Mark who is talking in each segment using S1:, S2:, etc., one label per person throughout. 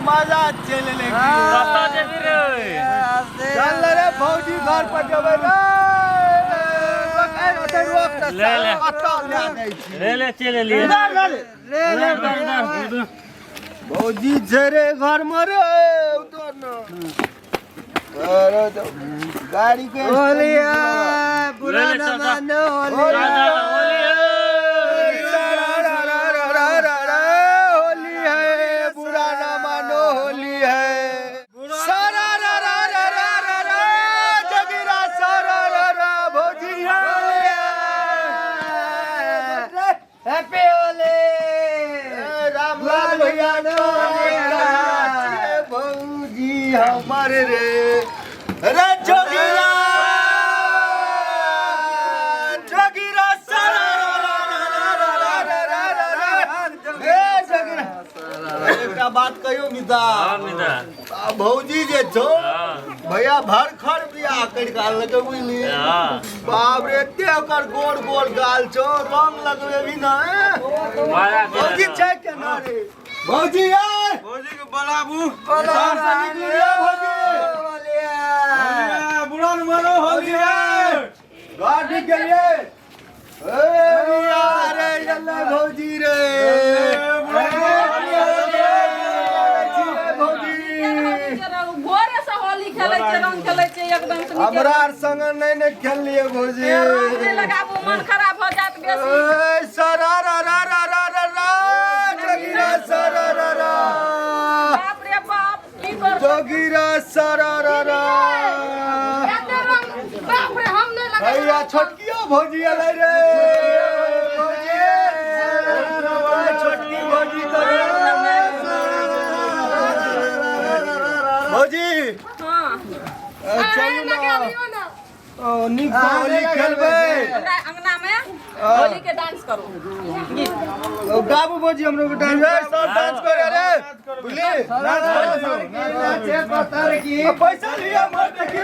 S1: मजा चलि एलै।
S2: कतऽ जेबी रे?
S1: चल रे भौजी, घर पर जेबै रे। ओतै रोक तऽ।
S2: ले ले।
S1: कतऽ लए जाइ छी?
S2: ले ले, चलि एलियै।
S1: ले ले, भौजी छै रे घर मे रे, उतर न। अरे तो गाड़ी के
S3: होली है, बुरा
S2: ले ले,
S3: न
S2: चल, चल।
S3: मानो होली
S2: चल,
S3: है।
S2: चल, होली है।
S1: होली है, बुरा ना मानो, होली है। सारा रा रा रा रा रा रा, जगीरा सारा रा रा, भौजी है।
S3: हैप्पी होली।
S1: रामलाल भैया, भौजी हमर रे रे, जोगीरा जोगीरा सारा रा रा रा रा रा रा रा रा रा रे जोगीरा। एकटा बात कहियो मिता?
S2: हँ मिता।
S1: आ भौजी जे छौ, भैया भरखर बियाह करि कऽ आनलकै, बुझली? बाप रे, एते ओकर गोर गोर गाल छौ, रंग लगबेबी ना।
S2: मजा
S1: भौजी छै केना रे भौजी? आय
S4: भौजी के बोलाबू।
S1: घर से निकलू रे भौजी।
S3: होली है।
S4: बुरा न मानो, होली है।
S1: घर ठीक गेलियै? ए यार, एलै भौजी रे। भौजी।
S5: भोरे से होली खेलै छै, रंग खेलै छै एकदम से।
S1: हमरा आर संग नहि ने खेललियै भौजी।
S5: रंग नहि लगाबू, मन खराब हो जायत बेसी।
S1: ए सरा रा रा रा रा रा रा, जोगीरा सरा रा रा।
S5: बाप रे बाप, की करबै?
S1: जोगीरा सरा रा रा।
S5: एते रंग, बाप रे, हम नहि लगाबै।
S1: भैया, छोटकियो भौजी एलै रे। भौजी, छोटकी भौजी तो रे। भौजी।
S5: हँ।
S1: चलू ना।
S5: लगा लियौ ना।
S1: ओ, नीक से होली खेलबै।
S5: हमरा अंगना में होली के डांस करू गीत।
S1: ओ, गाबू भौजी, हमरो के डांस रे, सब डांस करे रे, बुझली? डांस करे।
S3: पत्थर की
S1: पैसा लिया मत देखी।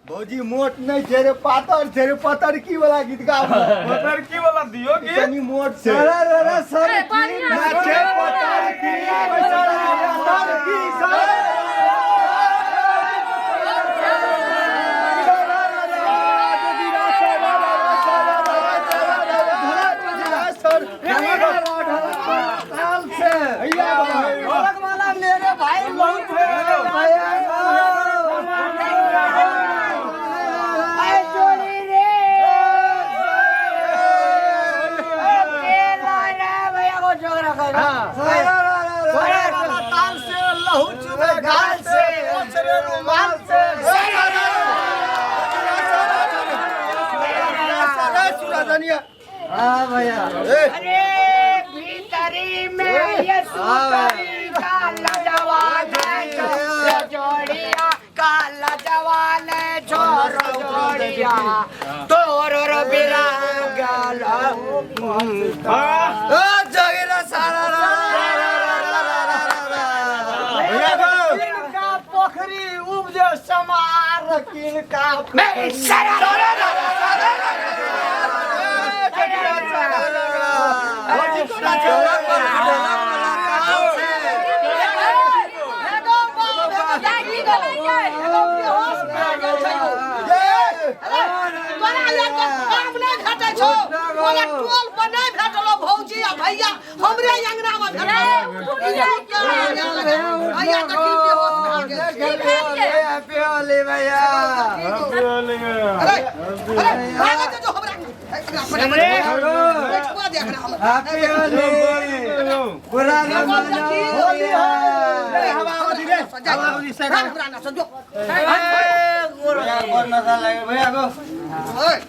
S1: भौजी मोट नहीं छै रे, पातर छै रे। पातर की वाला गीत गाबू।
S4: लड़की वाला दियो की।
S1: कनी मोट छै।
S3: अरे रे रे सर।
S5: ए, बढ़िआँ।
S1: नाचे पातर की, पैसा लिया तर की, सारा
S3: ताल से ढोलक वाला मेरे भाई बहुत भैया। आए चोरी रे, केला रे भैया को जोगरा कर
S1: ताल से लहू चुबे गाल से, ओसरे रुमाल से।
S3: हाँ भैया।
S6: अरे भीतरी में ये सुतरी काला जवान है छोरो जोड़िया, काला जवान है छोरो जोड़िया, तोरो रो बिरागल।
S3: जोगिरा सारा रा रा रा रा रा रा रा।
S6: किनका पोखरी उपजे समार, किनका मैं सारा
S5: की भेलै यै?
S6: तोरा लग काम नहि भेटै छौ? तोरा टोल पर नहि भेटलो भौजी आ भैया, हमरे अंगना मे भेटलो। भैया देखी, बेहोश भए गेल छै।
S5: की भेल यै?
S3: हैप्पी होली भैया।
S6: अरे अरे, भागै जो हमरा बैठुआ दे एकरा हमरा।
S3: हैप्पी होली, बुरा न मानो होली है।
S6: हमरा ना जो।
S3: भैया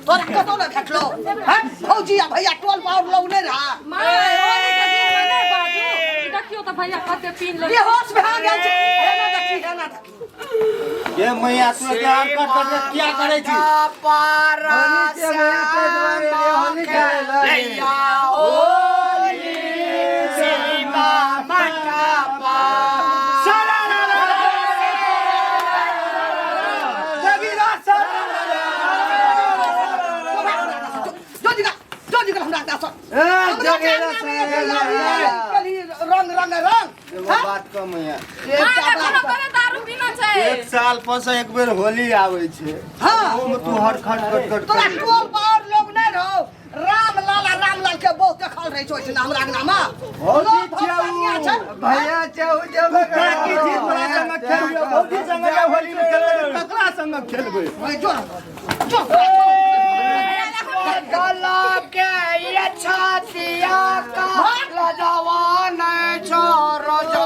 S6: तोरा कतौ नहि भेटलो हैं भौजी आ भैया? टोल पर और लोग नहि रहा?
S5: माय, होली के दिन में नहि बाजू। ई देखियौ तऽ भैया कते पीन लेलकै।
S6: बेहोश भए गेल छै। एना देखी, एना देखी।
S1: ये मैया, तू एते हरकत करके किया करै छी?
S3: होली के भैया, ताहि दुआरे रे होली खेले ला।
S6: होली सीमा मटपा। जो निकल, जो निकल हमरा अंगना सँ।
S3: ए
S6: रंग रंग रंग
S1: एगो बात कम है।
S5: माँ देखो करे दारू पीना छै।
S1: एक साल पर से एक बेर होली आबै छै।
S6: हाँ।
S1: ओहोमे तू हर खट खट खट
S6: तोरा
S1: करै।
S6: टोल पर और लोग नहीं रहो। रामलाल आ रामलाल के बहुत देखल रहे छौ ओहिठिना हमरा अंगना में।
S1: भौजी
S6: लोग भगवानिया छै।
S3: भैया चाहू जब
S1: तोरा की छी तोरा संग खेलबै भौजी संग जे होली में खेलबै तऽ ककरा संग खेलबै?
S6: ओए जो जो।
S3: गला के ये छातिया का लजवा नहीं छोड़ जो।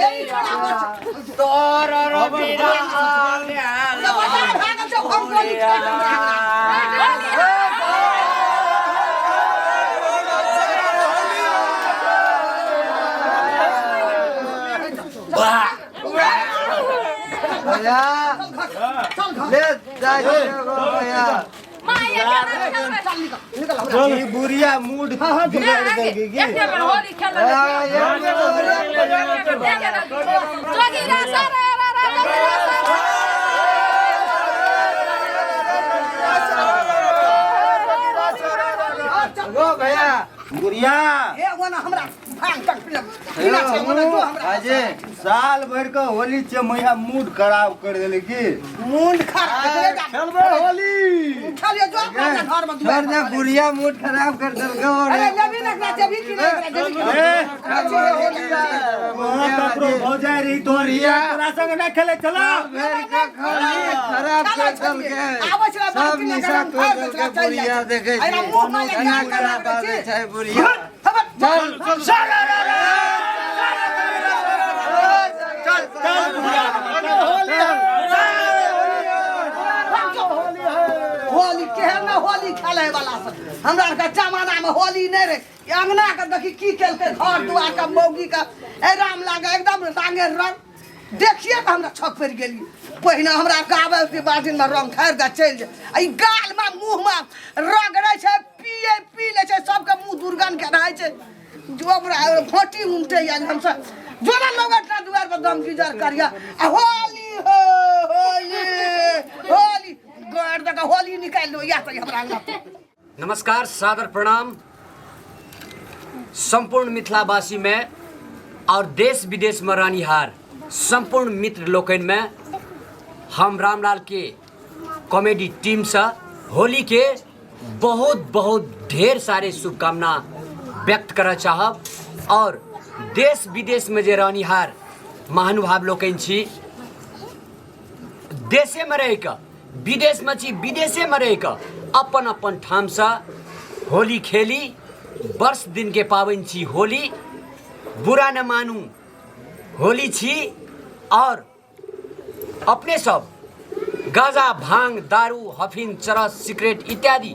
S6: ए, छोड़ा बच।
S3: तोर रबिरा
S6: तो बता भागल छौ, हम गोली खेल हमरा अंगना।
S3: भैया
S6: चल घर।
S3: ले जाय भैया।
S5: माँ ये केना खेलबै?
S6: चल निकल निकल हमरा।
S1: ई बुढ़िया मूड बिगाड़ देलकै की?
S5: एक बेर होली खेलबै। जोगीरा सारा रा रा जोगीरा सारा।
S3: गो भैया।
S1: बुढ़िया
S6: ए ओना हमरा भांग तक पीना पीना छै, ओना जो हमरा।
S3: अजय
S1: साल भरि के होली छै मैया मूड खराब कर देले की?
S6: मूड खराब कर दे।
S1: खेलबै होली।
S6: खेलिए जो अपना घर में
S3: छोड़ दे बुढ़िया मूड खराब कर देलको।
S6: अरे लेबी ना एकरा जेबी की नहीं एकरा जेबी की
S1: ए, वहाँ ककरो भौजाई रही तोरी तोरा संग नहि खेले चला।
S3: भरि के खाली खराब कर देलकै।
S6: आबै छै
S3: सब निशा तोड़ देलकै बुढ़िया। देखै छी
S6: अरे मुँह में
S3: एना
S6: लगा
S3: खराब
S6: कर
S3: आबै
S6: छै।
S3: छै बुढ़िया।
S6: चल
S1: चल चल बुढ़िया
S6: होली केहन ना होली खेले वाला सब। हमरा आरके जमाना में होली नहीं रहे। ई अंगना के देखी की केलकै घर दुआर के मौगी के ए राम लागे एकदम रंगे रंग देखिए के हमरा छक पड़ि गेली। पहिने हमरा आरके आबै के बाल्टीन में रंग खारि के चलि जाय। आ ई गाल में मुँह में रगड़ै छै पिए पी लै छै सबके मुँह दुर्गंध के रहै छै। जो हमरा घोटी उमटे यार हमसब जोना लोग अपना दुआर पर दम गुजर करिया आ होली हो होली होली गड़ दऽ के होली निकालि लो या तऽ हमरा अंगना।
S7: नमस्कार, सादर प्रणाम संपूर्ण मिथिलावासी में और देश विदेश में रहनिहार संपूर्ण मित्र लोकनि में हम रामलाल के कॉमेडी टीम से होली के बहुत बहुत ढेर सारे शुभकामना व्यक्त करऽ चाहब। और देश विदेश में जे रहनिहार महानुभाव लोकनि छी, देशे में रहि कऽ विदेश में छी, विदेशे में रहि कऽ अपन अपन ठामसँ होली खेली। वर्ष दिन के पाबनि छी होली, बुरा न मानू होली छी। और अपने सब गांजा भांग दारू हफीन चरस सिगरेट इत्यादि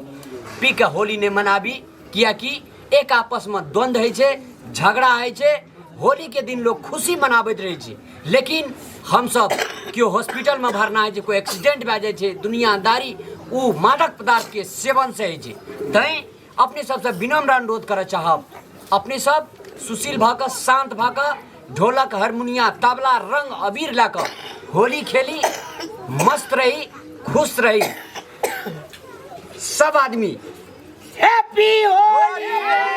S7: पी के होली नहीं मनाबी, कियाकि एक आपस में द्वंद्व होइ छै, झगड़ा होइ छै। होली के दिन लोग खुशी मनाबैत रहै छै, लेकिन हमसब केओ हॉस्पिटल में भरना होइ छै, कोई एक्सीडेंट भए जाइ छै, दुनियादारी उ मादक पदार्थ के सेवन से होइ छै। तैं अपने सबसँ विनम्र अनुरोध करऽ चाहब, अपने सब सुशील भऽ कऽ शान्त भऽ कऽ ढोलक हारमोनिया तबला रंग अबीर लऽ कऽ होली खेली, मस्त रही, खुश रही सब आदमी।
S3: हैप्पी होली।